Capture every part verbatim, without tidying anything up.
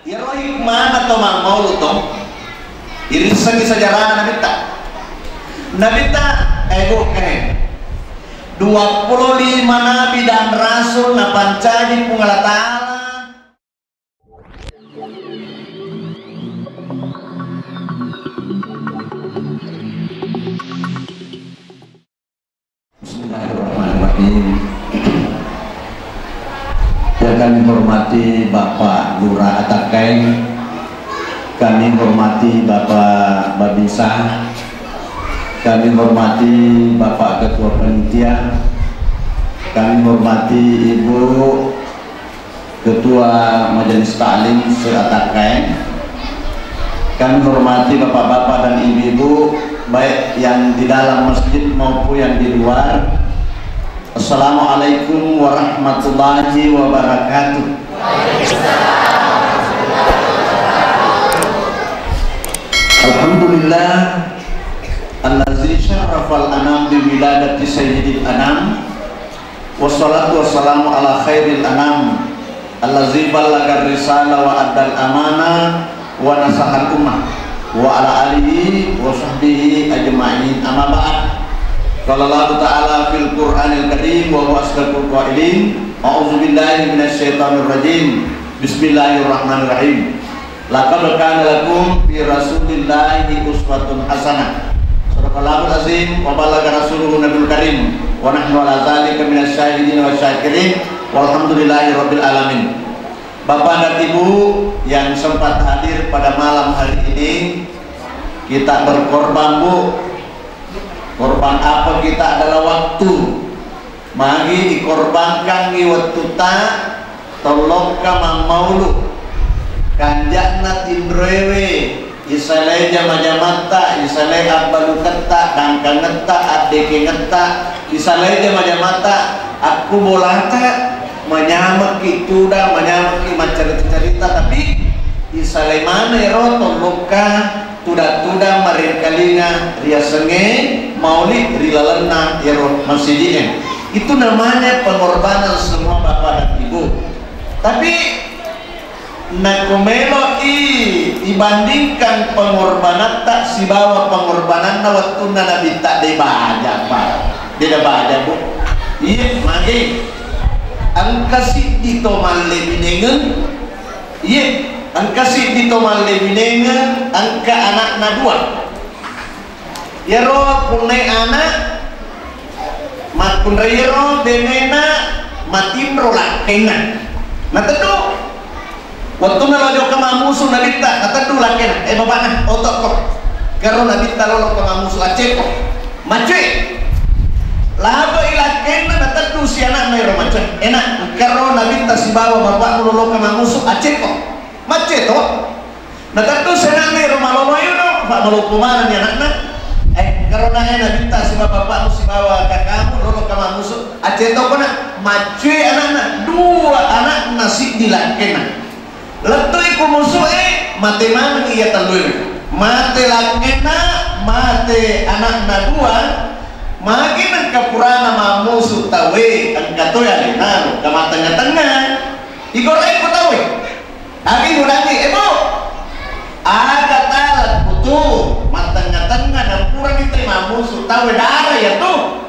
Iyaro hikmana to mammaulu to, irissengi sejarahna Nabitta. Nabitta, eh, bukan. Duappulo lima nabi dan rasul napancaji Puang Allah Ta'ala. Bismillahirrahmanirrahim. Yang kami hormati Bapak Lurah Atakkaeng, kami hormati Bapak Babinsa, kami hormati Bapak Ketua Panitia, kami hormati Ibu Ketua Majelis Taklim se-Atakkaeng. Kami hormati bapak-bapak dan ibu-ibu, baik yang di dalam masjid maupun yang di luar. Assalamualaikum warahmatullahi wabarakatuh. Alhamdulillah, allazi syarrafal anam bi wiladati sayyidil anam. Wassalatu wassalamu ala khairil anam, allazi ballagar risala wa addal amana wa nasahal ummah, wa ala alihi wa sahbihi ajma'in, amma ba'd. Qala Allahu ta'ala fil Qur'anil Karim wa huwa asdaqul qailin, a'udzu billahi minasy syaithanir rajim. Bismillahirrahmanirrahim. Laqad kana lakum fi Rasulillahi uswatun hasanah. Sadaqallahul azim wa ballagha rasuluhu nabiyul karim. Wa nahnu ala dzalika minasy syahidin wa syakirin. Walhamdulillahi rabbil alamin. Bapak dan Ibu yang sempat hadir pada malam hari ini, kita berkorban, Bu. Korban apa kita adalah waktu. Magi ikorbankangngi wettutta, tollokka mammaulu, kanja'na tinroewe, isalai jama-jamatta, isalai abbaluketta, dangkangetta, addekengetta, isalai jama-jamatta, akkubolata, manyamekki tudang, manyamekki maccarita-carita, tapi isalai maneng ero tollokka tudang-tudang marengkalinga riasengnge mauli ri lalenna ero masiji'e. Itu namanya pengorbanan semua bapak dan ibu. Tapi nakko melo'i ibandingkan pengorbanatta sibawa pengorbananna wettunna Nabitta, de baja, Pak. Beda baja, Bu. Iya, mage. Engka siddi to mallebinengeng, Iye, engka siddi to mallebinengeng, engka ana'na dua. Iyaro punnai ana', makkunraiero benena matinro lakkainna. Nateddu, wettunna lao jokka mammusu Nabitta, nateddu lakkainna, eh, bapakna, otokko. Karo Nabitta lolokka mammusu, accekko. Maccue. Labe'i lakkainna, nateddu si ana'na ero maccue. Ena, engkaro Nabitta sibawa bapakmu lolokka mammusu, accekko. Maccue to. Nateddu si ana'na ero maloloe no, fa maloppo manenni ana'na. Eh, engkaro nae Nabitta sibawa bapakmu sibawa kakamu lolokka mammusu, accekko na. Maccue ana'na, dua ana'na siddi lakkainna. Lettu'i ku musu'e, mate maneng iya tellue. Mate lakkainna, mate ana'na dua, magi nengka purana mammusu tauwe, engka toi alena ro, ka mattengnga-tengnga. Igorai ku tauwe. Agi gudangi, eh, Bu, aga tala kutu, mattengnga-tengnga, nampurani te mammusu tauwe, dara iya tu.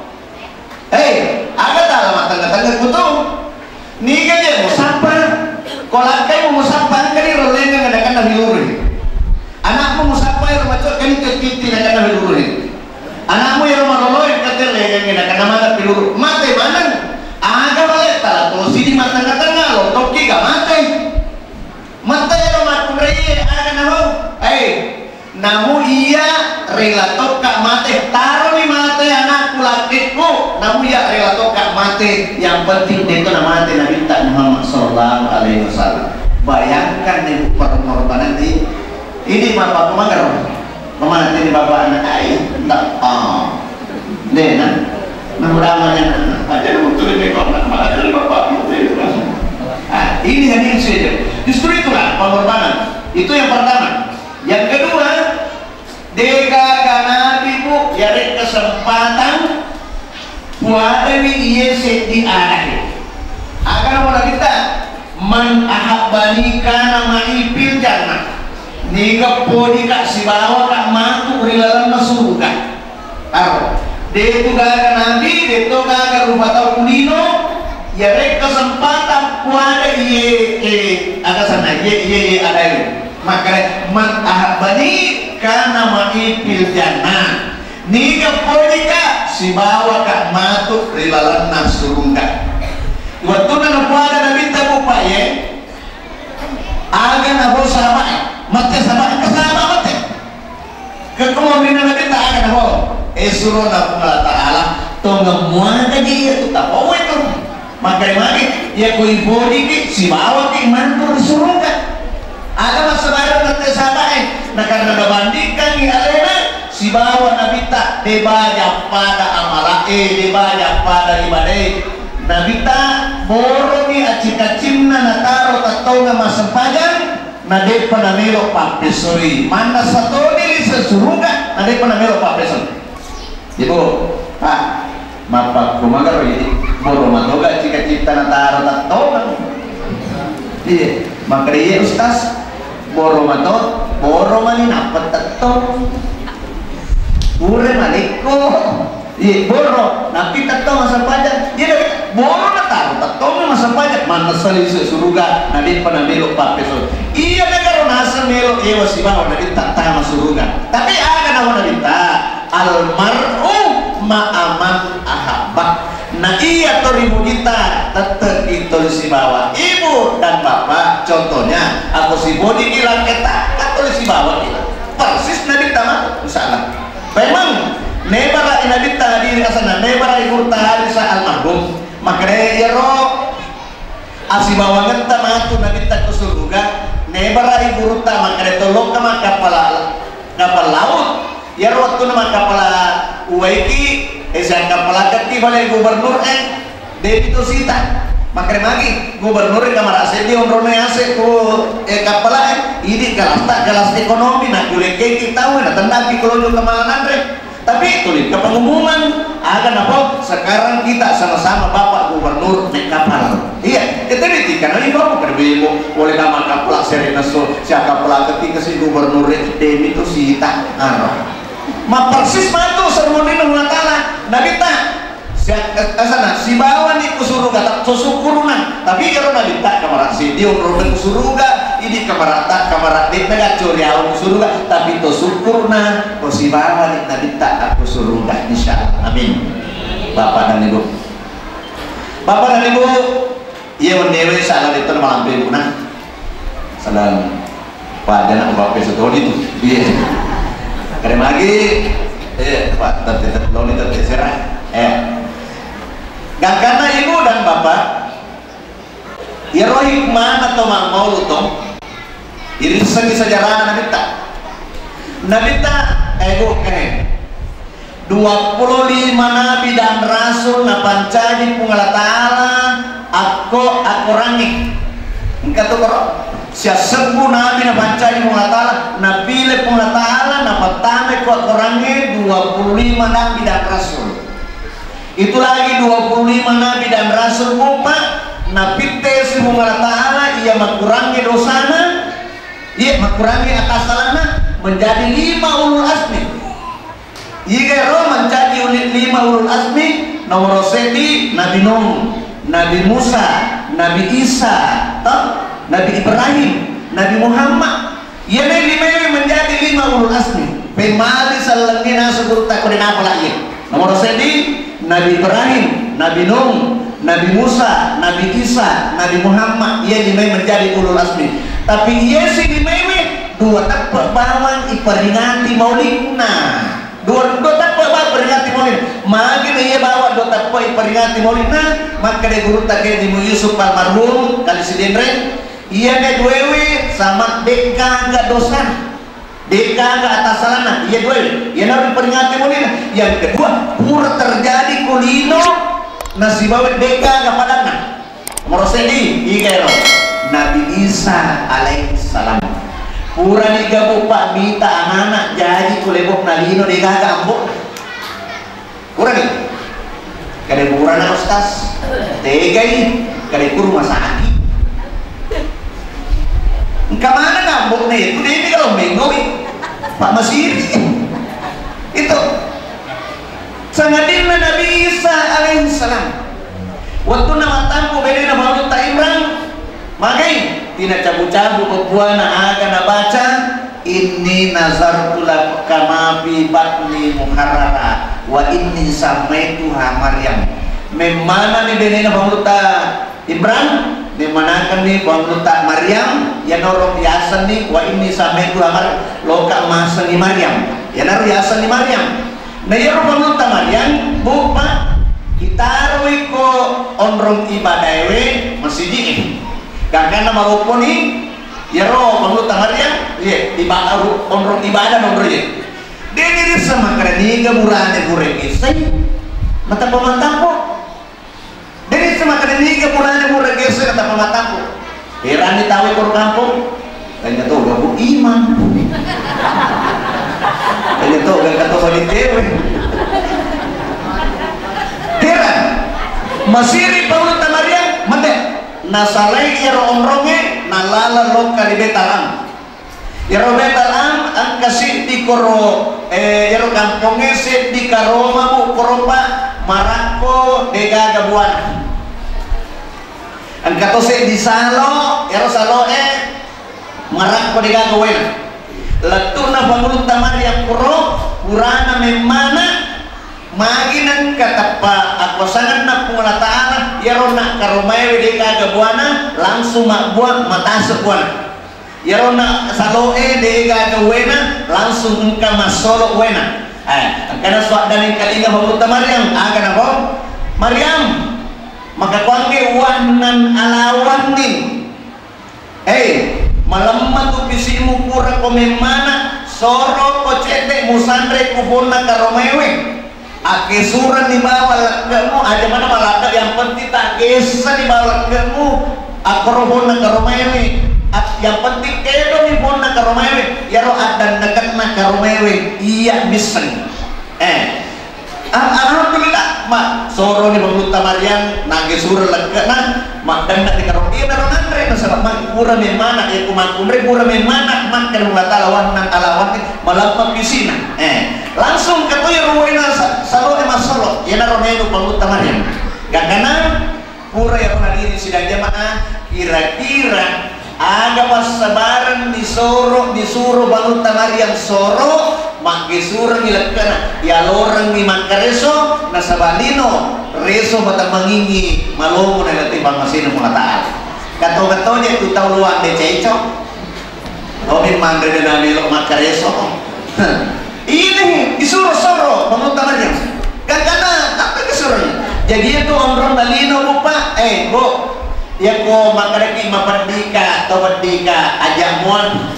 Hei, aga tala mattengnga-tengnga kutu? Niga je musappa? Ko lakkai mu musappa, engkani ro lengeng nakanna filurui. Anakmu musappa ero macok kani tettiti nakanna filurui. Anakmu ero maloloe engka te lengeng nakanna mata filuru. Mate maneng. Aga bale tala tosi di mattengnga-tengnga, lontokki ga mate. Mate ero makkunraie aga naho. Hei, Namu iya rela tokka mate, taroni mate anakku lakkekku, namu iya rela tokka mate, yang penting de'to namate Nabitta Muhammad sallallahu alaihi wasallam. Bayangkan ibu pengorbanan ini, ini bapak magaro, pemati ini bapak anak ai, ndak, ah, dena, namu ramai anak, aja nuturi deko anak, malah dari bapak, ah, ini hadir saja. Justru itulah pengorbanan. Itu yang pertama. Yang kedua, degaga nabi, Bu, yarek kesempatan puadawi iye seddi anae. Aga namo Nabitta, Man ahabbani kana ma'i fil jannah. Niga pojika sibawaka matu ri lalenna suruga. Aro, de tu gaga nabi, de to gaga rupa tau lino, yareka sempatang kuada iye, eh, aga sana, iye, iye, iye, adai. Makanya, man ahabbani kana ma'i fil jannah. Niga pojika sibawaka matu ri lalenna suruga. Wettunna napuada nabitta bupa ye, aga nabo sahabat, mate sahabat, engka sahabat mate. Kekko mu'minna nabitta aga nabo, eh, surona Puang Allah Ta'ala, tongeng muaga ji iya tu tapowe tu. Makanya magi, iya ko ipodiki, sibawaki mantu ri suruga. Aga massabari mate sahabat e, na karena nabandingkangi alena sibawa nabitta, de baja pada amala e, de baja pada ibadah e. Nabitta boroni acikacinna nataro tattonga massempajang, na de'pa namelo pappesoi. Manna satoni ri suruga, na de'pa namelo pappesoi. Ibu, Pak, mappakko magaro ini, boro matoga cita-cita nataro tattongeng. Iya, makanya iya Ustaz, boro mato, boro mani nappa tettong. Pure malekko. Iya, boro, nappi tettong massempajang. Iya, boro nataro tettong massempajang. Manessa lisu suruga, na de'pa namelo pappeso. Iya, negaro naseng melo ewa sibawa na de'pa tama suruga. Tapi aga nawa nabitta? Almar'u ma'a man ahabba. Na iya to ri mujita, tette'ki toli sibawa ibu dan bapak. Contohnya, ako sibodiki lakketta, kan toli sibawa kita. Persis nabitta matu, insya Allah. Memang, nebara nabitta hadiri asana, nebara gurutta hadiri sa almarhum. Makanya iyaro asibawangetta matu nabitta ko suruga, nebara gurutta makanya tolokka makkappala, kapal laut. Iyaro wettunna makkappala uwaiki, eh, siakkappalaketti bale gubernur, eh, Dewi Tusita. Makare magi gubernur e kamara seddi onrona yase ku, eh, kappala, eh, idi kalasta, kelas ekonomi, nakkulekkeki tau, natendaki kolonyo kemalananre. Tapi tuli ke pengumuman, aga napa? Sekarang kita sama-sama Bapak Gubernur naik kapal. Iya, kita ditika nani Bapak kerja ibu, boleh nama kapal seri nesu, siapa kapal ketika si gubernur Dewi Tusita. Aro. Ma persis matu sermonina Allah Ta'ala, Nabitta. Sia-, eh, asana, sibawani ku suruga, tak so sukkuruna. Tapi ero Nabitta kamara seddi onrona ku suruga, idi kamaratta, kamara de'na gaccori aung ku suruga, tapi to sukkuruna, ko sibawani Nabitta ku suruga, insya Allah. Amin. Bapak dan Ibu. Bapak dan Ibu, iya, wennewe, insya Allah, itu malampe guna. Salam. Pak, jangan lupa besok tahun itu. Iya. Kare magi, eh, Pak, tante, tante, loni, tante, serah. Eh. Gangkanna ibu dan bapak, iyaro hikmana to mammaulu to, irissengi sejarahna Nabitta. Nabitta, eh, bu, eh, duappulo lima nabi dan rasul napancaji Puang Allah Ta'ala akko akorangnge. Engka to koro, siassebbu nabi napancaji Puang Allah Ta'ala, napile Puang Allah Ta'ala, napattamai ko akorangnge duappulo lima nabi dan rasul. Itu lagi duappulo lima nabi dan rasul, Bapak, napittesi Puang Allah Ta'ala iya makurangnge dosana, iya makurangnge atassalanna menjadi lima ulul azmi. Iga ero mancaji uli-, lima ulul azmi, nomoro seddi Nabi Nuh, Nabi Musa, Nabi Isa, toh, Nabi Ibrahim, Nabi Muhammad. Iyana limae menjadi lima ulul azmi. Pemali sellengnge nasu gurutta ko de napala iya. Nomoro seddi Nabi Ibrahim, Nabi Nuh, Nabi Musa, Nabi Isa, Nabi Muhammad. Iya limae menjadi ulul azmi. Tapi iya si limae dua teppe bawang iperingati maulidna. Dua, dua teppe bawang peringati maulid. Magi na iya bawang dua teppe iperingati maulidna, makkeda gurutta Kiai Haji Yusuf almarhum kali Sidenreng, iyana duewe sama de'gaga dosana, de'gaga atassalanna, iya duewe. Iyanaro iperingati maulidna. Yang kedua, pura terjadi ko lino nasibawa de'gaga padanna. Nomoro seddi, iga ero? Nabi Isa alaihissalam. Purani gabu pa mita anana jaji ko lebokna lino de'gaga ambo. Purani. Kade purana Ustaz. Tegai, kade ku rumah sakit. Siri. Itu. Sangadinna Nabi Isa alaihissalam, wettunna mattampu benena Bangulutta Imran, magai, tinacabu-cabu bebbuana aga nabaca, "Inni nazartu laka ma fi batni muharrara, wa inni sammaituha Maryam." Memmanani benena Bangulutta Imran, memanakenni Bangulutta Maryam, iyanaro riasenni, "Wa inni sammaituha Maryam," loka masengngi Maryam, iyanaro riasenni Maryam. Na iyaro Bangulutta Maryam, Bu, Pak, itaroi ko onrong ibadaewe masiji'e. Gangkanna maropponi iyaro Bangulutta Maryam, iye, iba-, onrong ibadah onrong iye. Deni risseng makkeda niga burane pura gessai, matappa mattampu. Deni risseng makkeda niga burane pura gessai, matappa mattampu. Heranni tau e koro kampong. Tanya toga, Bu, iman. Tanya toga, kata tau di tewe. Heran. Masiri Bangulutta Maryam, mate. Nasalai iyaro onrongnge, nalala lokka ri Baitalham. Iyaro Baitalham engka seddi koro, eh, iyaro kampongnge seddi karoma, Bu, koro, Pak, marakko degaga buana. Engka to seddi salo, iyaro saloe marakko degaga uwaina. Lettu'na Bangulutta Maryam koro, purana memmana, magi nengka tappa akuasangenna Puang Allah Ta'ala, iyaro na karomaewe degaga buana, langsung mabbua, matase buana. Iyaro na saloe degaga uwaina, langsung engka massolo uwaina. Eh, engkana suaddani kalinga Bangulutta Maryam, aga napau? Maryam, maka kuangge wahnan ala wahnin. Hei, malemma tu pisimu pura ko memmana, soro ko cedde musanre ku ponna karomaewe. Akkesurenni bawang lekke'mu, aja mana maladde, yang penting takkessani bawang lekke'mu, akkoro ponna karomaewe. Ak-, yang penting kedomi ponna karomaewe, iyaro addannekenna karomaewe, iya misseng. Eh. Al-, alhamdulillah, ma, soroni Bangulutta Maryam, naggesureng lekke'na, maddanna di karo, iyanaro nanre, nasaba ma, pura memmana, eh, ku makkunrai pura memmana, makkeda Allah Ta'ala wahnan ala wahnin, malemma pisina. Eh, langsung katoi ruwaina sa-, saloe massolo, iyanaro naenu Bangulutta Maryam. Gangkanna, pura ya hadiri sidang jamaah, kira-kira aga passabareng disoro, disuro Bangulutta Maryam soro, maggesurengngi lekke'na, yalorengngi makkareso, nasaba lino, reso matammangingngi malomo na lettu pammasena Puang Allah Ta'ala. Kato-kato je tu tau luang de ceco. Omi manre de namelo makkareso. Ini disuro soro Bangulutta Maryam. Gangkanna, tapi disuro. Jadi itu onrong dalino, Bu, Pak. Eh, Bu. Iyako makkedaki mapeddika, to peddika, aja muan.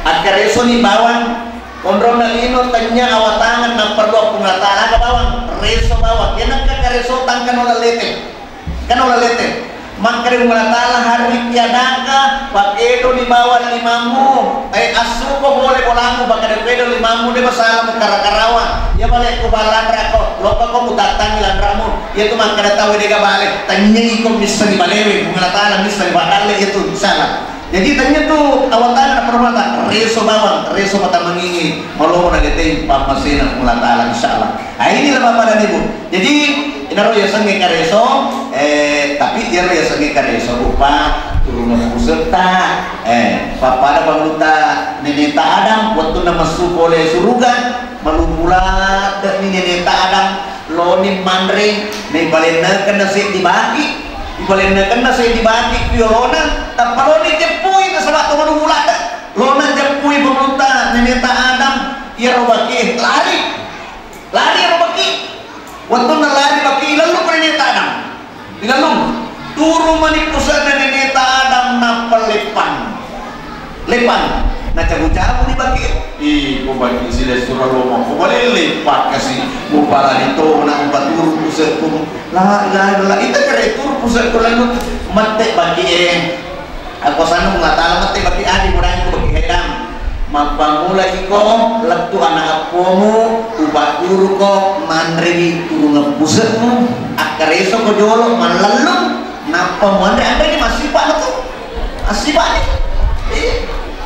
Akkaresoni bawang, onrong dalino tennya awatangan nappa dua Puang Allah Ta'ala aga bawang, reso bawang. Iyanengka kareso tangkano lallete. Kan ulalete. Makkeda Puang Allah Ta'ala, harri tiadaka, pakedoni bawang limammu, eh, assuko pole bolammu, pakkeda pedo limammu, de masalah mukara-karawa. Iya bale ku balanrako, lopako mutattangi lanramu. Iya tu makkeda tau dega bale, tanyai ko missengi balewe, Puang Allah Ta'ala missengi padalle iya tu, insyaallah. Jadi tanya tu awatana permata, reso bawang, reso mata mangingi, malomo na getei pammasena Puang Allah Ta'ala, insyaallah. Ah, inilah Bapak dan Ibu. Jadi, inaro yasengnge kareso, eh, tapi iyaro yasengnge kareso rupa turunna pusetta, eh, pappada Bangulutta Neneta Adam, wettunna messu pole suruga, malupu ladde'ni Neneta Adam, loni manre, naipalennekenna seddi baki, ipalennekenna seddi baki ku yolona, tappa loni jeppui nasaba to malupu ladde, lona jeppui Bangulutta Neneta Adam, iyaro baki lari. Lari ro baki. Wettunna lari baki, ilellung ko Neneta Adam. Ilellung. Turu mani puse'na Neneta Adam nappa leppang. Leppang. Nacabu-cabu ni baki. Ih, ko baki sile sura lomo. Ko balele pakkasi. Mupalari tona, mupaturu puse'ku. La ilaha illallah. Ita kare turu puse'ku lalu. Mette baki e. Akuasanna Puang Allah Ta'ala mette baki adi mudaiko baki hedang. Mappamula iko lettu ana eppomu, upatturuko manrewi turungeng puse'mu, akkaresoko jolo mallellung, nappa muanre anreni massipa'na tu. Massipa'ni. Iya.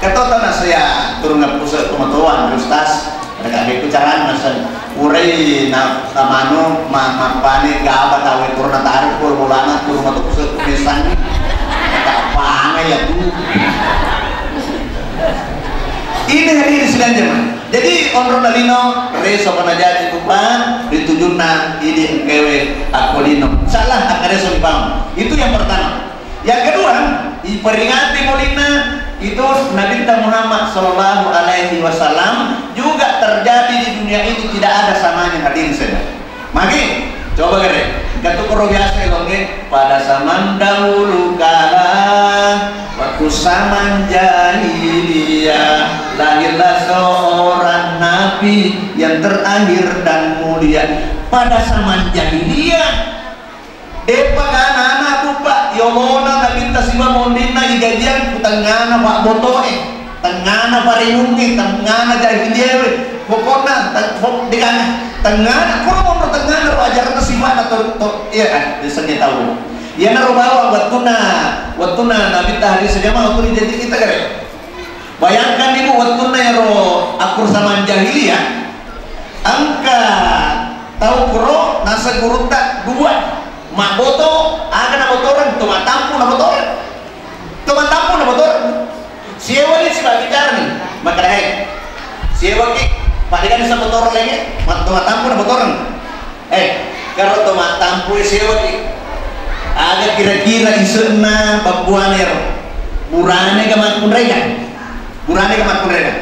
Keto tau nasaya turun pusat pematuan, Ustaz. Ada kabeh ku carana naseng. Purai na, na manu, ma, mappane gaba tawe turun tarik pura bolana turun matu pusat kumesan. Kapangai ya tu. Ini hadirin sidang jemaah. Jadi onrona lino reso pada jadi rupa ditujunna idi engkewe akko lino. Salah akkareso dipaham. Itu yang pertama. Yang kedua, iperingati mulinna itu Nabitta Muhammad sallallahu alaihi wasallam juga terjadi di dunia ini, tidak ada samanya, hadirin sekalian. Magi, coba gare, engka tu koro biasa elongnge, pada zaman dahulu kala, waktu zaman jahiliyah, lahirlah seorang nabi yang terakhir dan mulia. Pada zaman jahiliyah, de'pa ga ana-ana, Bu, Pak, yolona Nabitta siba monrinna ijajiang ku tengngana pabboto'e, tengngana parenungnge, tengngana jahiliyawe. Pokokna, teng-, pok-, degana, tengngana, koro monro tengngana ro ajaranna sifa'na to, to, iya, eh, biasanya tahu. Iyanaro bawang wettunna, wettunna Nabitta hari sejama waktu dijaji kita gare. Bayangkan, Ibu, wettunna ero akkur zaman jahiliyah, engka tau kuro naseng gurutta dua, mabboto, aga nabotoreng, to mattampu nabotoreng. To mattampu nabotoreng. Siewa ni sibawa bicara ni, makkeda, "Hei, siewa ki, paddekan sabotoreng lagi, mat-, to mattampu nabotoreng." Eh, karo to mattampu e sewaki. Aga kira-kira ise'na babbuane ro? Burane ga makkunraika? Burane ga makkunraika?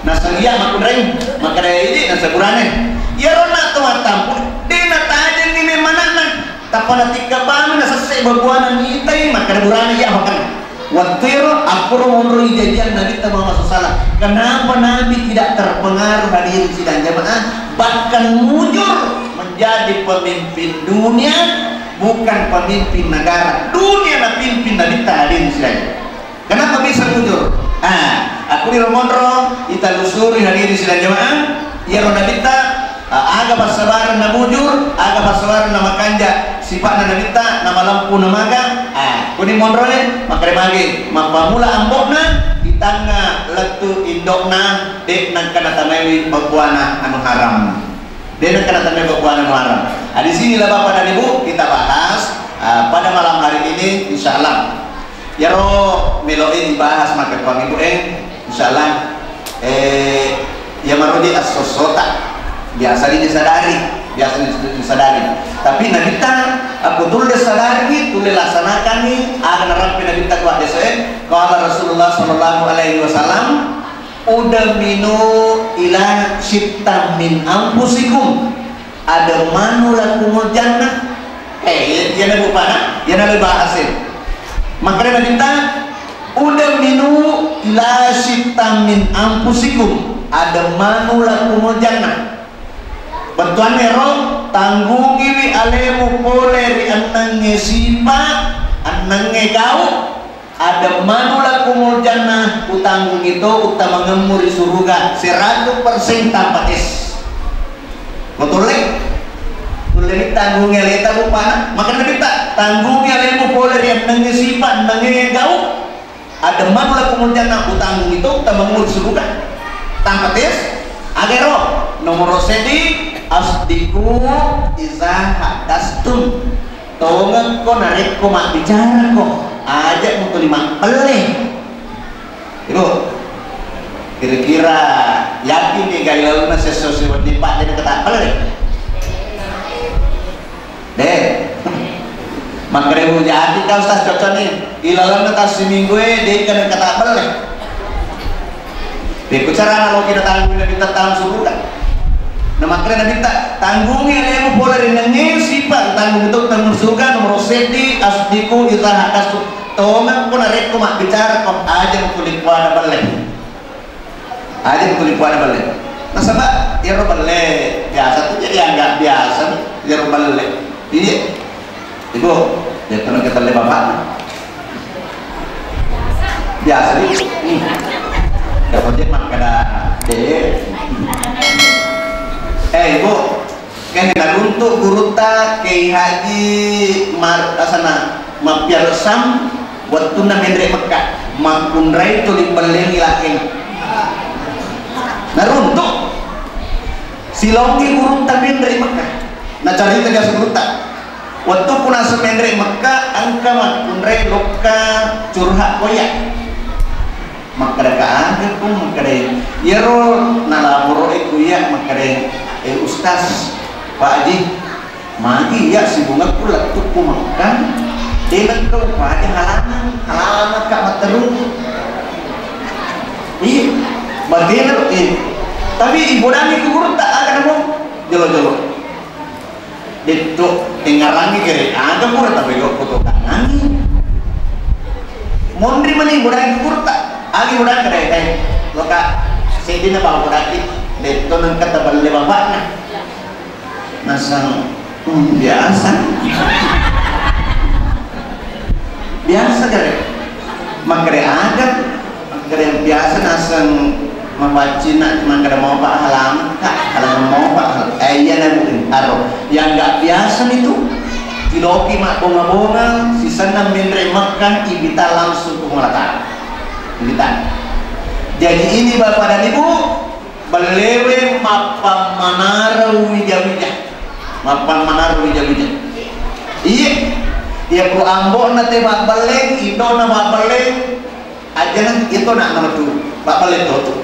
Naseng iya makkunrai, makkeda idi naseng burane. Iyaro na to mattampu, de natajengi memmana'na. Tappa natikka bami nasesse babbuana mitai, makkeda burane iya makkeda. Wettuero akkuro monro ijajiang Nabitta Muhammad sallallahu alaihi wasallam. Kenapa Nabi tidak terpengaruh, hadirin sidang jamaah? Bahkan mujur menjadi pemimpin dunia, bukan pemimpin negara. Dunia napimpin Nabitta, hadirin sidang. Kenapa bisa mujur? Ah, aku di monro, ita lusuri, hadirin sidang jamaah. Iyaro Nabitta, ah, aga passabarenna mujur, aga passabarenna makanja, sipa'na Nabitta, namalempu namaga, ah, kuni monroe, makkeda magi, mappammula ambo'na, ditangnga lettu indo'na, de' nengka natamaiwi babbuana anu haram. De' nengka natamaiwi babbuana anu haram. Ah, di sinilah Bapak dan Ibu, kita bahas, ah, pada malam hari ini, insya Allah. Iyaro melo'i dibahas makkekkuang Ibu e, insya Allah, eh, iya maroji esso-essota biasa ni disadari, biasa ni disadari. Tapi Nabitta, akko tulle sadari, tulle laksanakan ni, aga narampe Nabitta ko haddese'e, qala Rasulullah sallallahu alaihi wasallam, "Udminu ila syittam min anfusikum." Admanu lakumul jannah. Eh, iyana bupana, iyana le bahasa. Makkeda Nabitta, "Udminu ila syittam min anfusikum, admanu lakumul jannah." Bettuanna ero, tanggungiwi alemu pole ri ennengnge sipa, ennengnge gau, Admanu lakumul jannah, utanggungi to uttamangemmu ri suruga seratus persen tanpa tes. Ko tulle? Tulle ni tanggungi aleta bupana? Makkeda Nabitta, tanggungi alemu pole ri ennengnge sipa, ennengnge gau. Admanu lakumul jannah, utanggungi to uttamangemmu ri suruga tanpa tes. Agaro, nomoro seddi, asdiku iza hadastum. Tongekko narekko mabbicarako, aja mutuli mappelle. Ibu, kira-kira yakin ni ga ilalenna sesso siwenni pa de nengka tappelle? De. Makkeda bu jati ka Ustaz, cocok ni. Ilalenna tau siminggu e de nengka tappelle. Pekko carana loki natanggui Nabitta tau suruga. Namakkeda Nabitta, tanggungi alemu pole ri nengnge sipa, tanggung to tanggung suruga. Nomoro seddi, asdiku iza hadastu. Tongekko narekko mabbicara ko, aja mutuli kuada belle. Aja mutuli kuada belle. Nasaba iyaro belle biasa tu jadi anggap biasa iyaro belle. Iya. Ibu, de' pernah ketelle bapak. Biasa ni. Hmm. Dapat je makkeda de'. Eh, Ibu, kan naruntuk gurutta Kiai Haji Mar-, asana Mapiarsam, wettunna menre Mekah. Makkunrai tuli bellengi lakeng. Naruntuk. Silongi gurutta menre i Mekka. Nacarita biasa gurutta. Wettukku naseng menre i Mekka, engka makkunrai lokka curhat koya. Makkeda ka aga pun, makkeda iyaro nalaporo e kuya, makkeda, eh, Ustaz, Pak Haji, magi iya sibungekku lettukku Mekka, de nengka upaja halangan, halangan ka matteru. Iya, batena, eh. Tapi ibodangi kuburutta, aga namo? Jolo-jolo. Detto, tengarangi gere, aga pura tapi gokko to kanangi. Monri mani ibodangi kuburutta, agi ibodangi kede, eh, loka, sedina bawa bodaki, detto nengka taballe bapakna. Nasang, hmm, biasa. Biasa gare. Makkeda aga, makkeda biasa naseng mapaccing na makkeda mopa halaman, Kak, halaman mopa. Eh, iya na bu, aro. Yang nggak biasa itu tiloki mabbonga-bonga, sisenna menre Mekka, ibita langsung ke Allah Ta'ala. Ibita. Jadi ini Bapak dan Ibu, bellewe mappammanareng wija-wija. Mappammanareng wija-wija. Iya. Iya ku ambo'na te mabbelleng, indona mabbelleng, ajana itu nak nama tu, mabbelleng to tu.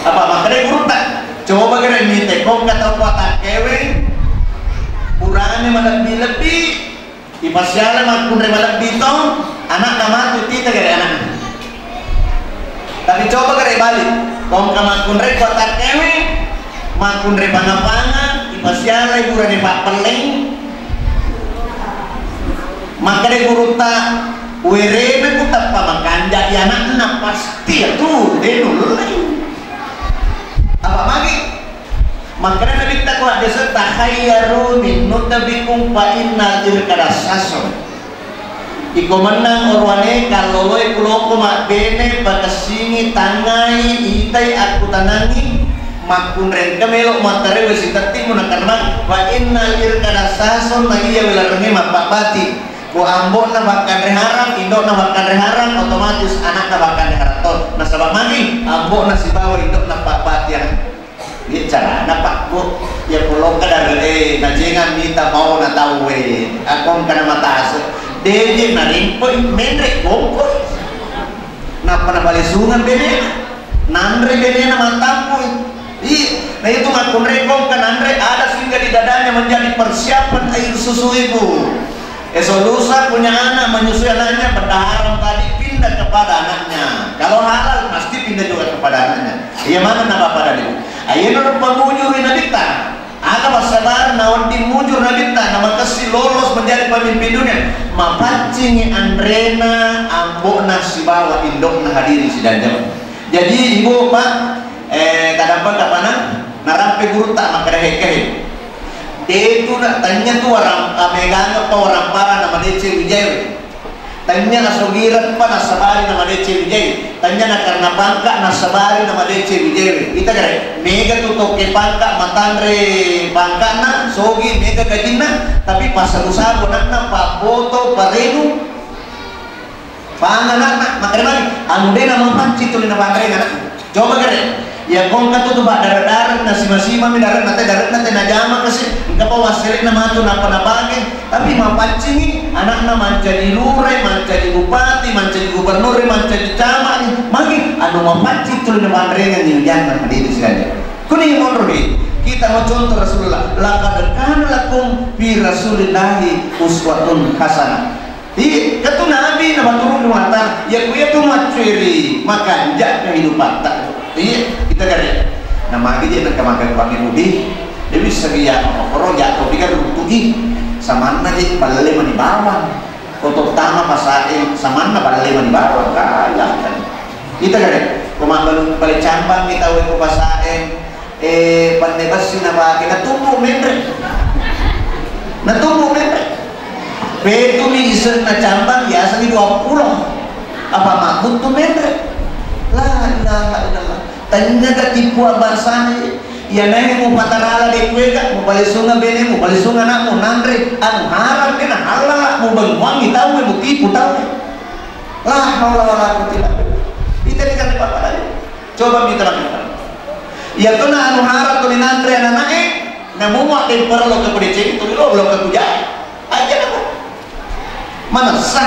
Apa makkeda gurutta? Coba gere mite kongka tau patakkewe, purane malebbi-lebbi, Ipasiala makkunrai malebbi to, anakna matu tita gare anakna. Tapi coba gare balik, kongka makkunrai kuatakkewe, makkunrai panga-panga, ipasialai burane pappelleng. Makkeda gurutta, werena ku tappa makanja i anakna, pasti atu de nullei. Apa magi? Makkeda Nabitta ko haddese, "Takhayyaru min nutabikum fa innal irqa dassas." Iko mennang orowane kalloloe kuloko mabbene, pakessingi, tangngai, itai, akkutanangi, makkunrai engka melo mattareu sitettimu nakarma, fa innal irqa dassas, na iya welarengnge mappabbati. Ko ambo'na makkanre harang, indo'na makkanre harang, otomatis anakna makkanre harang to. Nasaba magi? Ambo'na sibawa indo'na pabbatiang. Iya carana, Pak, Bu. Iya, polokka dare, eh, najengang mita mauna tauwe. Akong kana matase. Deje narimpoi, menre gongkoi. Nappa nabalesungang benena. Nanre benena mattampui. Iya, na itu makkunrai kongka nanre ada sehingga di dadanya menjadi persiapan air susu ibu. Esso lusa punya anak, menyusui anaknya, benda haram tadi pindah kepada anaknya. Kalau halal, pasti pindah juga kepada anaknya. Iya, mana na bapak dan ibu? Ayo, nurut pamujur Nabitta. Aga passabar na wedding mujur Nabitta, na makessi lolos menjadi pemimpin dunia. Mapaccingi anrena, ambo'na sibawa indo'na hadiri sidang jamaah. Jadi, ibu, pak, eh, tadampang kapanang, narampe gurutta makkeda hekkahe. Detu na tanya tu warang, amegangeppa warampara na madeceng wijaewe. Tanya asogireppa nassabari na madeceng wijaewe. Tanya nakarena pangka nassabari na madeceng wijaewe. Ita gare, mega tu tokke pangka matanre pangkana, sogi mega gajinna, tapi passabu-sabu anakna, pabboto, parenu. Pang anakna, makkeda magi, anu de na mapaccing tuli na panreng anakna. Coba gare, iya kongka tu, tu paddare-dare, nasima-simami dare'na te, dare'na te najama kasi, engka pa wassele'na matu nappa napake, tapi mapaccingi anakna mancaji lure, mancaji bupati, mancaji gubernur, mancaji camat, magi anu mapaccing tuli na panrengan ni ujanna madidi sekali. Kuni monro ni, kita mau contoh Rasulullah, laqad kana lakum fi Rasulillahi uswatun hasanah. Iya, katu Nabi na maturung di mata, ya kuya tu macceri, makanja kehidupatta. Iya, kita gare. Na magi je nengka makan pakai budi, dewi seria apa koro jatuh pikir rutugi, samanna je balle mani bawang. Koto tama pasae, samanna balle mani bawang, kaya kan. Kita gare, ko mabbalu bale cambang kita we ko pasae, Eh, panne bessi napake, natumbu menre. Natumbu menre. Petumi isenna cambang, biasani dua puluh. Apa mabbuttu menre? La ilaha illallah. Tanya ga tipu abasane. Iya nae mu patarala de kuega, mu palesunga bene, mu palesunga anakmu nanre, anu haram kena halala, mu benguangi tau, mu tipu tau. La haula wala quwwata illa billah. Ita dikanre pappadani. Coba mita makkeda. Iya tona anu hara tuli nanre anana'e, namuwa deng perlu ke pedeceng tuli lo lo ke kuja. Aja nako. Manessa.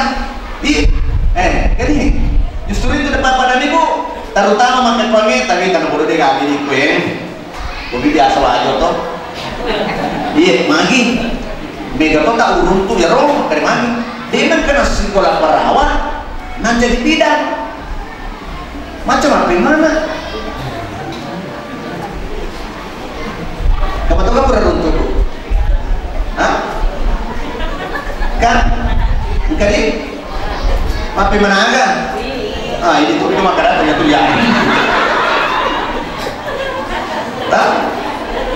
Iya. Eh, jadi justru itu depan pada niku, terutama makkeda kuange, tapi karena bodoh deh kami di kue. Bobi biasa wae to. Iya, magi. Mega to tak uruntu ya roh, kare magi. Dia nang kena sekolah perawat, nang jadi bidan. Macam apa yang mana? Kamu tahu kan pura runtu? Hah? Kan? Engkau di? Mapi managa? Ah, ini tuh, itu makanan punya tuh ya. Hah?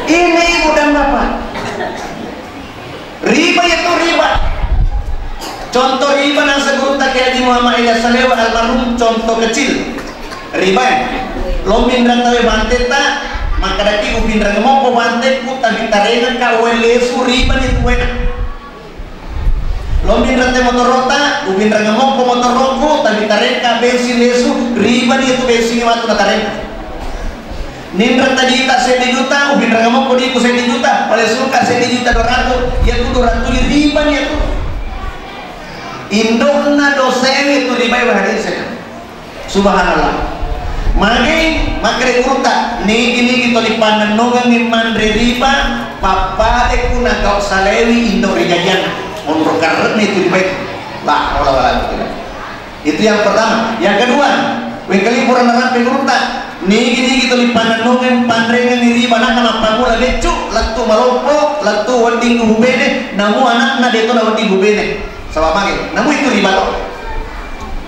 Ini ibu dan bapak. Riba itu riba. Contoh riba nasa gurutta Kiai Haji Muhammad Ilyas Salewa almarhum, contoh kecil. Riba ya. Lo minrang tawe bantetta, makkadaki upinrang moko bantekku, tapi tarengakka uwe lesu, riba ni tuwena. Lo minrang te motorota, upinrang moko motorokku, tapi tarengka bensin lesu, riba ni itu bensin waktu natarengka. Ninreng tadita seddi juta, upinreng mokko diku seddi juta, pale suka seddi juta dua ratus, iya tu dua ratus riba ni tu. Indokna dosewe tu riba, hadir saya. Subhanallah. Magi makkeda gurutta, nigi-nigi toli pannennungengngi manre riba, pappade ku nagau salewi indo ri jajianna. Onro karreni tu riba itu. La haula wala quwwata illa billah. Itu yang pertama. Yang kedua, wengkali pura narampe gurutta, nigi-nigi tuli pannennungeng panrengengi riba, naka mappamula beccu, lettu maloppo, lettu wedding hubene, namu anakna deto na wedding hubene. Saba mage, namu itu riba to.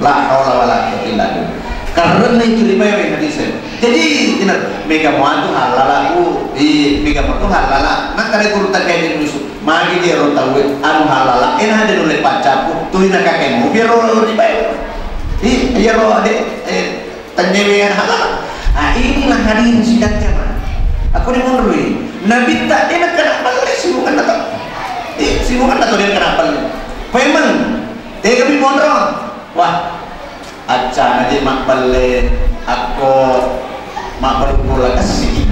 La haula wala quwwata illa billah. Karena itu riba ya hadis. Jadi, ina, mega muatu halala ku, i, mega muatu halala. Nah, kare gurutta kayak di musuh. Magi dia ro tauwe anu halala, ena ada nulle paccapu, tuli na kakemu biar ro riba. Ih, iya ro ade, eh, tanyewe halala. Ah, inilah hadirin sidang jamaah. Aku ni mundur ini. Nabi tak dia nak kena balik sibuk kan datang. Ih, sibuk kan datang dia kena balik. Memang, tega bi monro. Wah, Accana je mabbelle akko mabbalu golla kessi'i.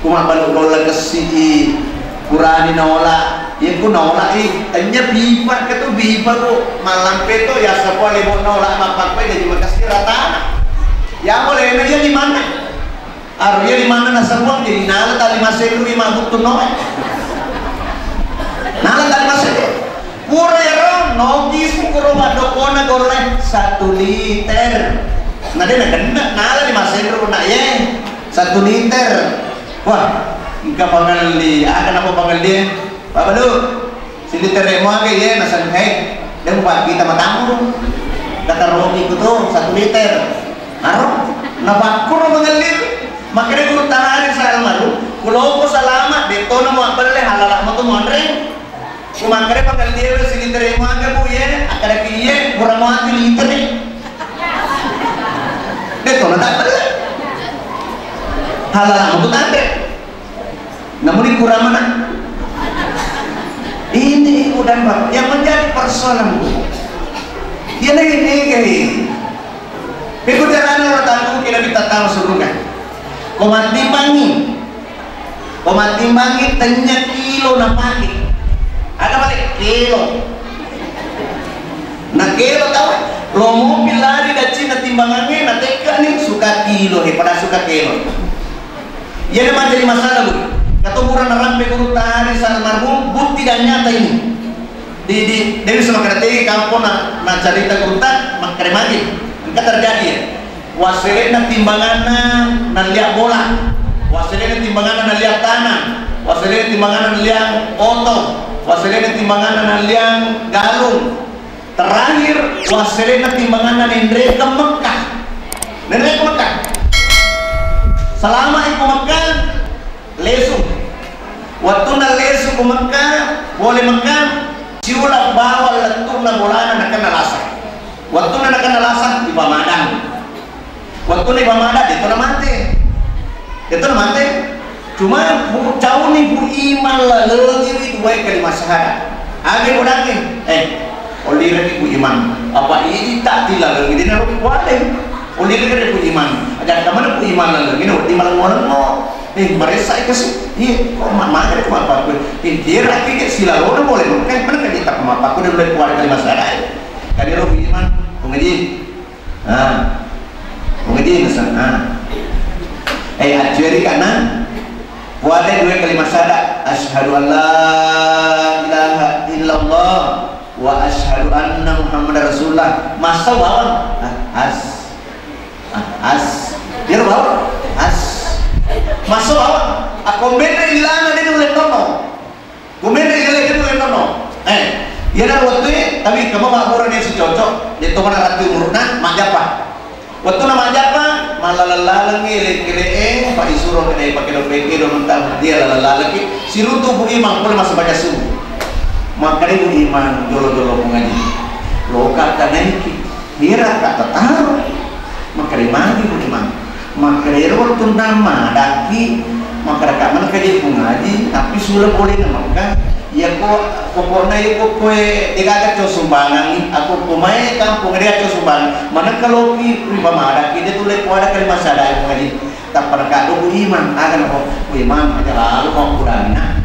Ku mabbalu golla kessi'i, purani naola, iya ku naola i, enya pipa ketu pipa ku, mallampe to yassapo lebo naola mappakkoe jadi makessi ratana. Ya boleh na iya di mana? Aru iya limanna nasebuang jadi nala tali masenru i mabbuttu noe. Nala tali masenru. Pura ero notis kuro maddokona golla satu liter. Na de nagenna nala di masenru na ye satu liter. Wah, engka pangelli, aga napa pangelli? Babalu. Siliterre muage iye nasenna, eh, de mupabbita matamu. Dakaromi kutu satu liter. Aro, napakkuro mangellir. Makkeda guru tahari sa almarhum, kuloko salama, de tona muabbelle halala matu muanre. Ku makkeda pangellir siliterre muage bu iye, akkeda ki iye, pura muati liter. De tona tabbelle. Halala matu tanre. Namun kurang mana? Ini udah, Pak, yang menjadi persoalan, Bu. Dia lagi ini gini. Iku jarana orang tahu kita minta tahu surga. Kau mati pangi. Kau mati pangi tanya kilo na pakai. Ada balik kilo. Na kilo tahu? Lo mobil lari dari Cina timbangannya, na teka nih suka kilo, eh, pada suka kilo. Iyana mancaji masalah, Bu. Kato pura narampe guru tahari sa almarhum, bukti dan nyata ini. Di, di, Dewi sama kena tegi kampong na, na cerita gurutta, makkeda magi. Engka terjadi ya. Wassele'na timbanganna nalliang bola. Wassele'na timbanganna nalliang tanah. Wassele'na timbanganna nalliang oto. Wassele'na timbanganna nalliang galung. Terakhir, wassele'na timbanganna nenrekeng Mekkah. Nenrekeng Mekkah. Selama iku Mekkah, lesu. Wettunna lesu ku Mekkah, pole Mekkah, siuleng bawang lettu'na bolana nakenna lasa. Wettunna nakenna lasa, ipamadang. Wettunna ipamadang, de'to namate. De'to namate. Cuma bu, cauni bu iman la legiwi duai kalimat syahadat. Age bodangnge, eh, olireki bu iman. Apa idi tak di Kemana ku iman lalu ini, di malam-malam mau. Eh, meresa itu sih. Iya, kok ma-, mana kok apa aku? Eh, kira kita silalona boleh, kan mana kan kita apa aku dan boleh keluar dari masalah. Kan dia lebih iman, pengaji. Ah, pengaji misalnya. Eh, ajari kana. Wale dua kalimat syahadat, asyhadu an la ilaha illallah wa asyhadu anna Muhammadar Rasulullah. Masa bawang? Ah, as. Ah, as. Dia bawang? As. Masa bawang? Aku mena ilana dia nulis nono. Ku mena ilana dia nulis nono. Eh, iya na waktu, tapi kamu makmur dia si cocok, dia tuh mana ratu umurna, majapa. Wettuna majjappa, mallaleng-lalengngi ele-, ele'e, pa isuro kede pake dompet e, do mentang dia laleng-lalengki, sirutu Bu Imang pole massempajang subuh. Makkeda Bu Imang, jolo-jolo mengaji. Loka tanaiki, hira ka tataro. Makkeda magi Bu Imang. Makkeda ero wettunna madakki, makkeda ka mana kaje mengaji, tapi sula pole na Mekka. Iyako pokokna iyako koe degaga to sumbangangngi, ako ko mai kampong degaga to sumbang. Manengka loki ri pamadakki de tulle ko ada kalimat syahadat mengaji. Tappa nakaddo Bu Imang, aga nako Bu Imang aja lalo mau kudangina.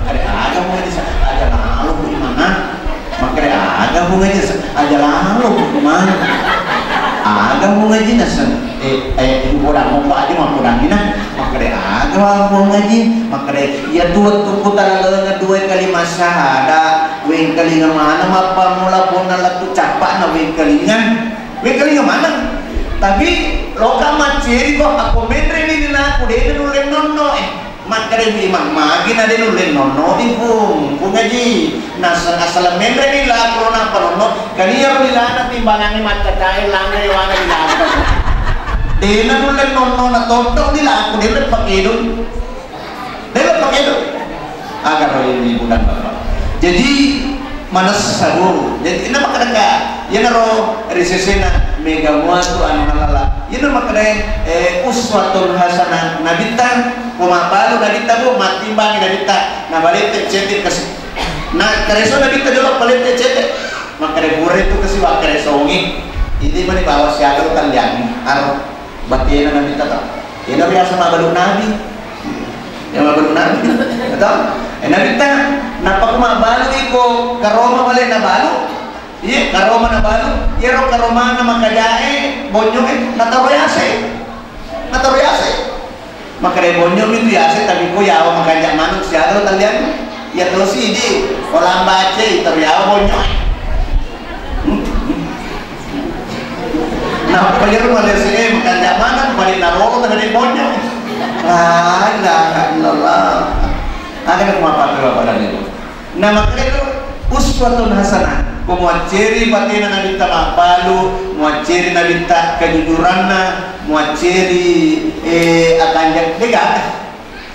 Ada aga mau aja aja lalo Bu Imang ah. Makkeda aga Bu ngaji naseng, aja lalo Bu Imang. Aga Bu ngaji naseng, eh, eh, upoda mopa aja makkudangina. Makkeda aga Bu ngaji, makkeda iya tu wettu ku talaleng dua kalimat syahadat, wengkalinga mana mappammula ponna lettu cappa na wengkalinga. Wengkalinga mana? Tapi loka macceri ko, ako menre ni naku dena nulle nonno eh. Makkeda Bu Imang, magi na de nulle nonno di Pung, Pung Haji. Naseng asal menre ni lako nappa nonno, kani iyaro lilana timbangangnge maccacae lanre wana lilana. Dena nulle nonno na totto di lako, dena pakedung. Dena pakedung. Agar ini bukan Bapak. Jadi, manessa dulu. Jadi, ina makkeda ka, iyanaro ri sesena mega muatu anu halala. Iyana makkeda, eh, uswatun hasanah, nabitta, ko mabbalu nabitta, Bu, mattimbangi nabitta, nabalette cete kasi. Na kareso nabitta jolo palette cete. Makkeda pura itu kasi wakkaresongi. Ini mani bawa siaga talliangi. Aro batena nabitta ta. Iyana biasa mabbalu nabi. Ya mabbalu nabi. Atau, eh, nabitta, nappa ko mabbalu iko karoma bale nabalu. Iya, karoma nabalu, iyaro karomana makajae, bonyoe, nataro yase. Nataro yase. Makare bonyo mitu yase, tapi ko yawa makanja manuk siaga tallian. Iya tosi idi, olambace, itaro yawa bonyo. Nah, pajero malese makanja manuk, balik narolo tadi bonyo. La ilaha illallah. Ada yang mau pakai bapak dan ibu? Nah, makanya itu uswatun hasanah. Ko muacceri batena nabitta mabbalu, muacceri nabitta kejujuranna, muacceri, eh, akanja, dega.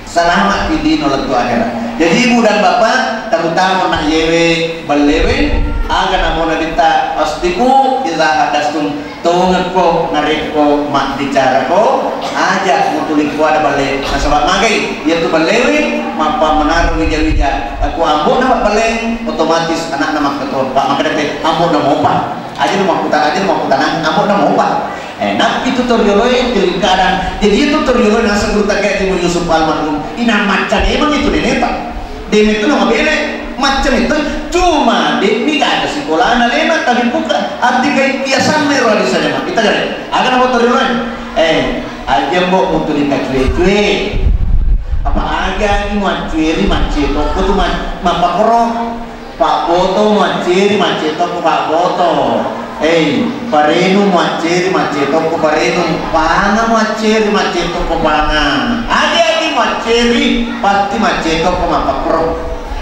Salama di dino lettu akhirat. Jadi ibu dan bapak, terutama nak yewe, bellewe, aga namo nabitta, asdiqu idza haddastum. Tongekko narekko mabbicarako, aja mutuli kuada balle, nasaba magai iyatu ballewe mappammanaro wija-wija. Ko ambo'na mabballe, otomatis anakna makkato, Pak, makkedate ambo'na mopa. Aja makkuta, aja makkutanang ambo'na mopa. Eh, nappi tu torioloe, kadang. Jadi itu torioloe naseng guru tagai Yusuf almarhum. Ina macca memang itu nenek, Pak. Demi itu nama bene, macam itu. Cuma demi gak ada sekolah anak lena, tapi bukan arti kayak biasa mero di sana, Pak. Kita gare. Aga namo torioloe? Eh, aja mbok mutu di kacue-cue. Apa aga ni macue ri macue toko tu ma-, mapakoro. Pak Boto maceri macetoko Pak Boto. Eh, parenu maceri macetoko parenu. Panga maceri macetoko panga. Agi-agi maceri pasti macetoko mapakoro.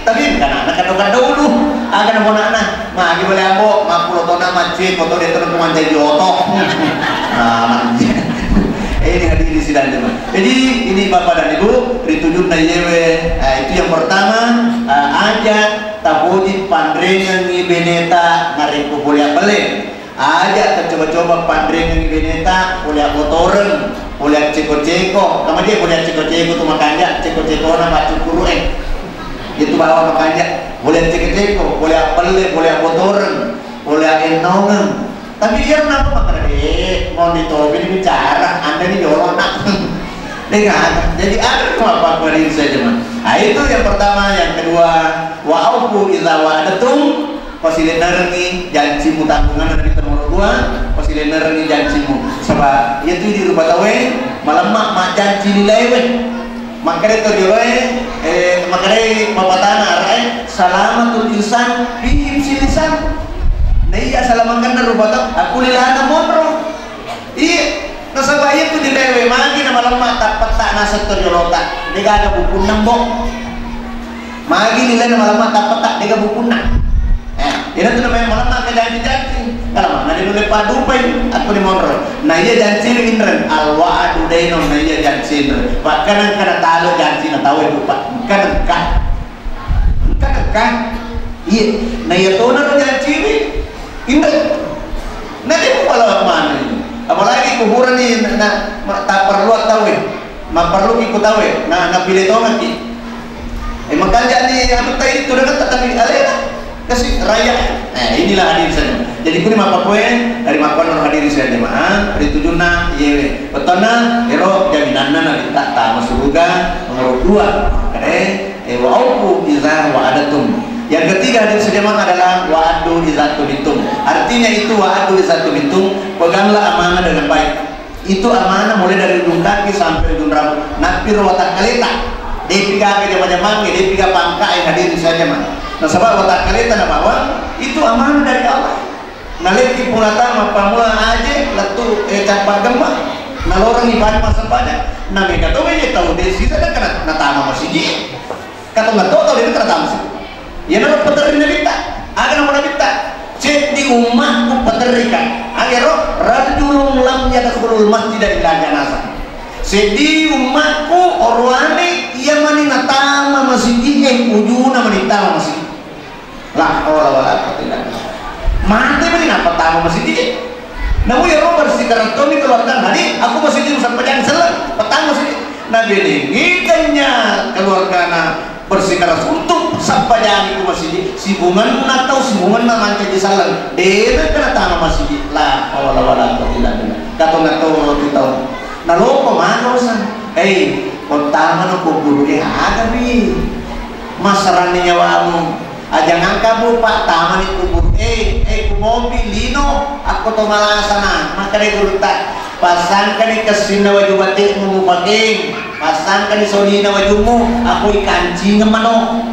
Tapi karena anak kado-kado dulu, aga namonana, magi boleh ambo, mappulo tona macet, foto dia terus manjai joto. Nah, eh, ini hadiri sidang jemaah. Jadi ini Bapak dan Ibu, ritujunna yewe, eh, itu yang pertama, eh, aja tapoji panrengengngi beneta narekko pole abbelle. Aja tacoba-coba panrengengngi beneta pole abbotoreng, pole acceko-ceko. Kamadia pole acceko-ceko tu makanja, ceko-cekona paccukkuru'e. Itu bawa makanja, pole acceko-ceko, pole abbelle, pole abbotoreng, pole agennongeng. Tapi iya, kenapa makkeda, eh, mau ditopi bicara, anda ini jorok, nak. Deh, kan? Jadi, ada cuma apa-apa di saya cuma. Nah, itu yang pertama. Yang kedua, wa aufu idza wa'adatum, pasilennerengngi janjimu, tanggungan dari nomor dua, pasilennerengngi janjimu. Sebab itu di rupa tauwe, malemma majjanji lilaewe. Makkeda to rioloe, eh, makkeda papatana arae, salamatul insan fi hifzil lisan. Naiya salamakenna rupa tau, aku lilana monro. Iya, nasaba iya tu dilewe magi na malemma tappetta naseng to riolota. Degaga bukunna, Mbok. Magi lilana malemma tappetta, dega bukunna. Eh, iyana tu namanya malemma ke janji-janji. Kalau mana dia nulle padupai, aku ni monro. Nah, iya janji ni inren. Al wa'du dainun, nah, iya janji inren. Bahkan engka na talo janji na tau itu, Pak. Engka, engka. Engka, engka. Iya. Nah, iya tona ro janji ni inren. Nah, dia pun malah mana ini. Apalagi kuburan ni, na, na, ma-, tak perlu tahu, eh. Mapparelluki ku tauwe, na, napile tongekki. Eh, makanja ni anu tai tu dengetta, tapi alena kasi raya. Eh, inilah hadirin saja. Jadi kuni mappakoe dari makkuanna hadirin saja jemaah, ri tujunna iyewe. Bettuanna ero jaminanna nabitta tama suruga nomor dua. Makanya, eh, wa aufu iza wa'adatum. Yang ketiga hadirin saja jemaah adalah wa'addu iza tumintum. Artinya itu wa'addu iza tumintum, peganglah amanah dengan baik. Itu amanah mulai dari ujung kaki sampai ujung rambut. Nappiro watakkaleta, depi gaga jama-jamangnge, depi gaga pangkae, hadirin saja, Mas. Nasaba watakkaleta na bawang itu amanah dari Allah. Nalekki punata mappamula aje lettu, eh, cappa gemma. Nalorengi pada massempajang. Na mega to je tau de sisa de kana natama masigi. Katonga to tau de kana tama masigi. Iyanaro paterri Nabitta. Aga namo Nabitta? Seddi ummakku paterrika. Agaro, rajulun lam yadkhulul masjida illa janazah. Seddi ummakku oroane iya mani natama masigi e, ujuna mani tama masigi. La haula wala quwwata illa billah. Mate mani nappa tama masigi e. Namu iyaro bersikeras tommi keluarga, "Hadi, aku masigi musampajang selleng, petang masigi." Nabenengi kanya keluargana bersikeras untuk sampajangi ku masigi, sibungenna tau, sibungenna mancaji selleng, dena kena tama masigi. La haula wala quwwata illa billah. Katonga to tu tau. Naloko mano sa. Eh, kottamano kuburu e, aga wi. Masaranni nyawamu. Aja ngangka bu, Pak, tamani kubur. Eh, eh, kumopi lino, akko to malasana. Makkeda gurutta, "Pasangkani kessinna waju bate'mu mupake, pasangkani solina wajummu, akko ikancingeng mano."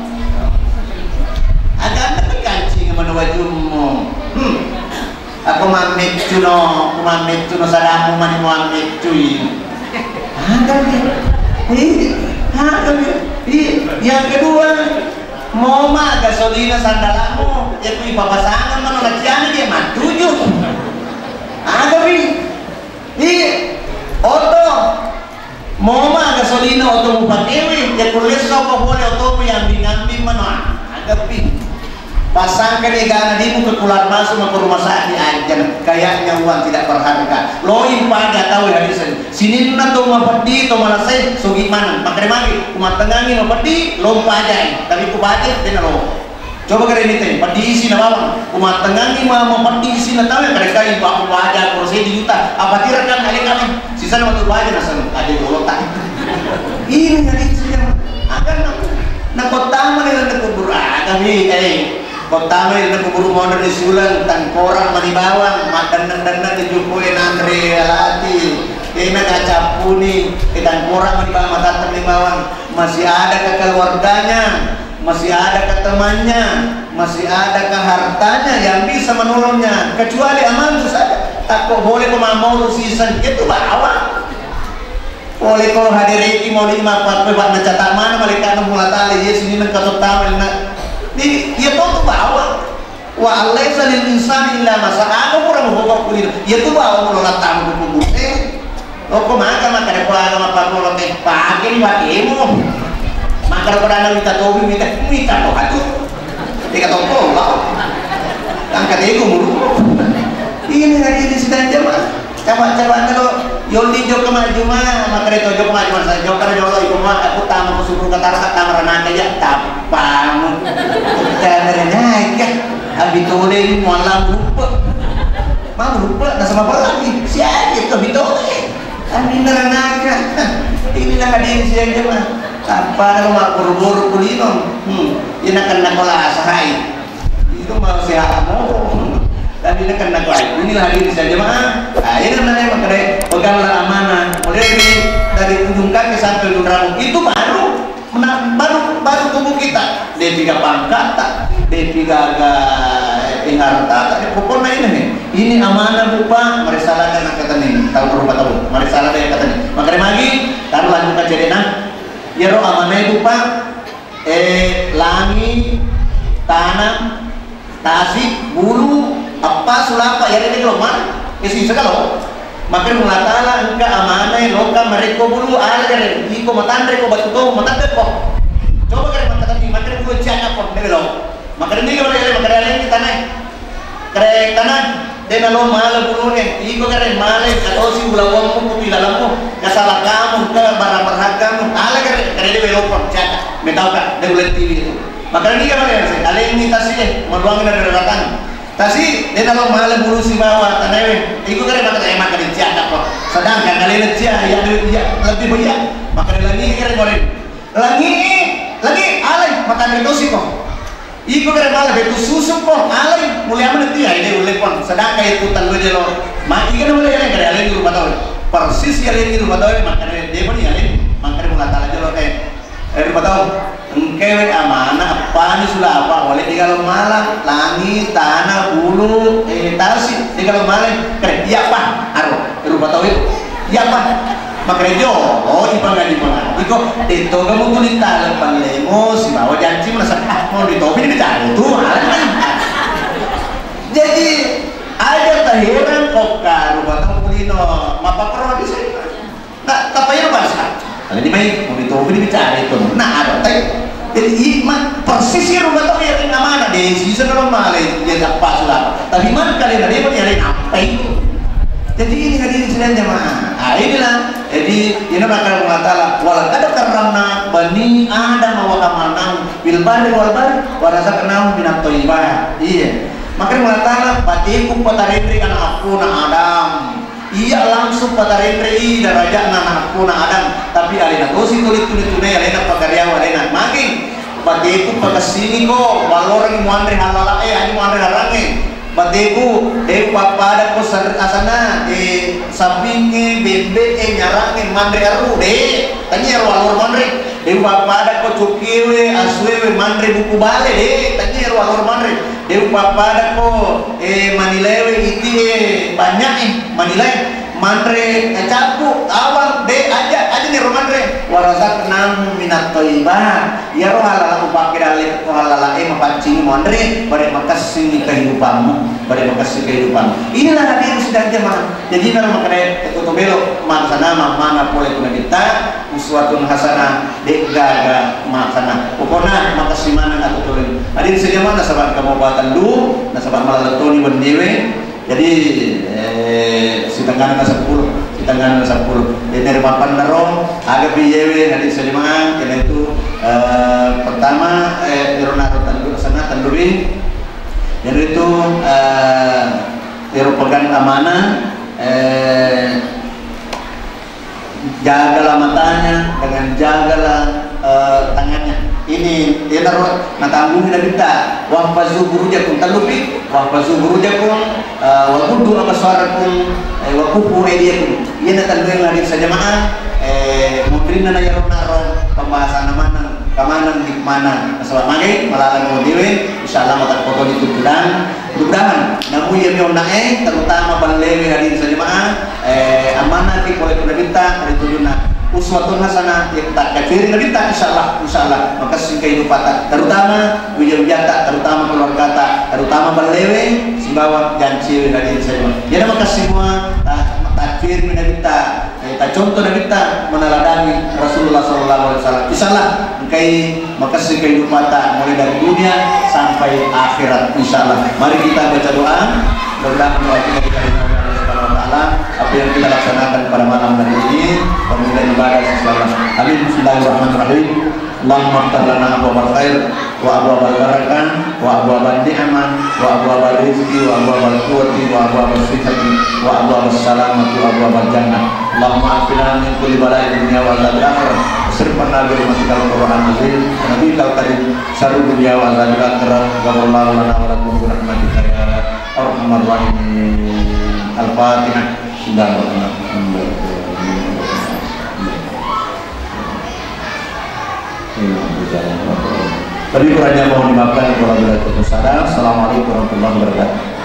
Aganna ikancingeng mano wajummu. Hmm. Ako mammeccuno, ko mammeccuno sadammu mani muammeccui. Agami. Iya, agami. Iya, yang kedua, moma gasolina sandalamu, ya kui papasangeng mano nakiana dia matuju. Agami. Iya. Oto. Moma gasolina oto mupakewe, ya kulle soko pole otomu yang ambing-ambing mano, ah, agapi. Pasangkani egana dimu ke keluar masuk ke rumah sakit aja, kayaknya uang tidak berharga. Loi pada tahu ya, hadis ini. Sininna to mapeddi, to malasai, sogi maneng. Makanya magi, kumattengangi mapeddi, lo pajai. Tapi ku budget, dena lo. Coba kare mite, peddi isina bawang. Kumattengangi ma-, mapeddi isina tau, ya, kare kai, baku baja, koro seddi juta. Apa tira kan, ale kami? Sisana matu baja, nasang, aja dolo, tak. Ini hari itu, ya. Akan, na kottama ni, na kubur, ah, kami, eh. Kottama ni, na kubur, mau dari sulang, tangkorang, mani bawang, makan dan dan dan, jukue, nanre, alati. Eh, na kacappuni, eh, tangkorang, mani bawang, matatteng ni bawang. Masih adakah keluarganya? Masih adakah temannya? Masih adakah hartanya yang bisa menolongnya? Kecuali amalmu saja. Takko boleh ko mammauru siseng, itu bawa. Boleh ko hadiriki mau lima, empat, empat, mencatat mana malaikat Allah Ta'ala, Yesus ini nengka tottama, nak. Di, ya, to, to bawa. Wa alaisa lil insani illa ma sa'a. Aga pura mupogau kulino. Iya tu bawa mulo lattama ku kubur. Eh, loko maka, maka de kuaga mappammolo te. Pake ni pakemu. Maka de kodana mita tobi, mita, mita to atu. Tega toko, wow. Angkat ego mulu. Ini hari ini sedang jamaah. Coba-coba nalo, yolli jokka majjuma, makkeda to jokka majjuma, sa jokka na jolo, iko mua, aku tama ku suruga, tara tama ranaka, ya, tappamu. Tama ranaka, abi tole ni muallam lupa. Mabrupa nasaba lagi siaga itu bito. Aminna ranaka. Inilah hadirin sidang jemaah. Apa ada mabburu-buru kulino? Hmm. Ina kenna kola sahai. Itu mau sehat mau. Tapi ina kenna kola. Inilah hadirin sidang jemaah. Ah, ini namanya makanya peganglah amanah. Mulai dari, dari ujung kaki sampai ujung rambut. Itu baru Mena-, baru, baru tubuh kita, depi ga pangkatta, depi gaga, eh, hartata, eh, pokokna ini nih. Ini amanah, Bu, Pak, marisalakan angkatan ini, tahu berapa tahun, marisalakan angkatan ini. Makanya lagi, taruh lanjut ke C D enam. Iyaro amanah, Bu, Pak, eh, langi, tanah, tasi, bulu, eppa, sulapa, iyarega lo ma, eh, sisa kalo. Makanya Allah Ta'ala engka amanah lokka marekko bulu, ala gare, iko matanre ko batu to, matadde ko. Coba gare makkatati, makanya bulu cianna ko, debe lo. Makanya ni gare, makanya lain kita naik. Kare tanah, de nalo mala bulune, iko gare mala, katosi ulawammu, kupilalammu, kasalakamu, ke barang berhargamu, ala gare, kare debe lo ko, cianna, metau ka, de ulet T V itu. Makanya ni gare, alengi tasi, maduang na daratan. Tasi, de nalo mala bulu sibawa tanawe. Iku kare maka tanya maka de ciak apa? Sedangkan kalian ciak, ya, ya, lebih banyak. Maka de langi kare goreng. Langi, langi, alai, maka de tosi ko. Iku kare mala betu susu ko, alai, mulia mana dia, ini ulepon. Sedangkan itu telu aja lo. Ma, ikan mulai yang kare alai di rumah tahu. Persis ya di rumah tahu, maka de, de pun ya, maka de mulai tahu aja lo, eh. Eh, rupa tau, engkewe amanah, appani sulapa, wale digalo mala, langi, tana, bulu, eh, tasi, digalo mala, kare, iya pa, aro, rupa tau itu, iya pa, makare jo, oh, ipangan, ipangan, iko, itu kamu tulis talem panlemo, sibawa janci merasa, ah, mau ditopi dicari itu, alah. Jadi, aja taheran kok ka rupa tau kulino, mapakro di sini. Nah, tapi ya bahasa. Kalau di mai, mau ditopi dibicara itu. Nah, ada teh. Jadi, i-, ma-, persis ya rumah tau ya, yang mana deh, si sana rumah lain, dia tak pas lah. Tapi mana kalian ada yang nyari apa itu? Jadi ini hadirin sidang jamaah. Ah, inilah. Jadi, ini maka Allah Ta'ala, "Walaqad karramna bani Adam wa hamalnahum fil barri wal bahri wa razaqnahum minat thayyibat." Iya. Maka Allah Ta'ala, "Patiku patarenri anak aku na Adam." Iya langsung patarenrei darajatna na akkuna Adam, tapi alena tosi tuli tuli tunai alena pagariawa alena magi. Pateku pakessini ko, waloreng muanre halala e, ani muanre harange. Pateku, de pappada ko sar-, asana, eh, sampinge, bembe e, nyarange, manre aru, de, tanya ro walor manre. De pappada ko cokkewe, asuewe, manre buku bale, de, tanya ro walor manre. De upappada ko, eh, manilewe itie banyak, eh, manilewe manre, eh, cappu, awang, de, aja, aja niro manre. Warazaqnahum minat thayyibat. Iyaro halala upake dalle ko halala e mapaccing manre, bare makessing kehidupanmu, bare makessing kehidupanmu. Inilah hadirin sidang jamaah. Jadi, naro makane, eh, toto belo, maksana, mana pole kuna kita, uswatun hasanah, de'gaga makkana. Pokokna makessing maneng atutureng. Hadirin sejamaah, nasaba engka mopa tellu, nasaba malalettoni wenniwe. Jadi, eh, sitengngana seppulo, sitengngana seppulo. Jadi, dari papan naro, aga piyewe, hadirin sejamaah, kena itu, eh, pertama, eh, iro naro tellu, sana tellu ri. Jadi itu, eh, iro pegang amanah, eh, Jagalah matanya dengan jagalah, eh, tangannya. Ini, ini naruh, natanggungi Nabitta. "Wahfazu furujakum," tellupi, "Wahfazu furujakum, eh, wa ghuddu absarakum, eh, wa kuffu aidiyakum." Iya na tellu yang hadir sejamaah, eh, mungkin na yaro naro pembahasan mana, kemana, di mana. Nasaba magai, malaleng modiwe, insyaallah mata foto di tudang. Mudah-mudahan, namu iya mi onna'e, terutama ballewe hadirin sejamaah, eh, amanah ki pole ku Nabitta, ri tujunna uswatun hasanah, iya takkacuiri Nabitta, insyaallah, insyaallah, makessing kehidupatta, terutama wija-wijata, terutama keluargata, terutama ballewe, sibawa janciwe hadirin sejamaah. Jadi makessing mua, ta-, takcuiri Nabitta, Eh, tacontoh Nabitta meneladani Rasulullah sallallahu alaihi wasallam. Insyaallah, engkai makessing kehidupatta mulai dari dunia sampai akhirat, insyaallah. Mari kita baca doa. Mudah-mudahan doa kita diterima oleh Allah Subhanahu wa Ta'ala. Apa yang kita laksanakan pada malam hari ini, pemuda ibadah, insyaallah. Amin. Bismillahirrahmanirrahim. Allahumma iftah lana abwaabal khair. وأبواب البركة، وأبواب النعمة، وأبواب الرزق، وأبواب القوة، وأبواب الصحة، وأبواب السلامة، وأبواب الجنة. اللهم اكفنا من كل بلاء الدنيا وعذاب الآخرة. واصرف عنا برحمتك القرآن العظيم ونبيك الكريم شر الدنيا وعذاب الآخرة. غفر الله لنا ولكم برحمتك يا أرحم الراحمين. الفاتحة. بسم الله الرحمن الرحيم. Lebih kurangnya mohon dimaafkan. Wabillahi taufiq wal hidayah. Assalamualaikum warahmatullahi wabarakatuh.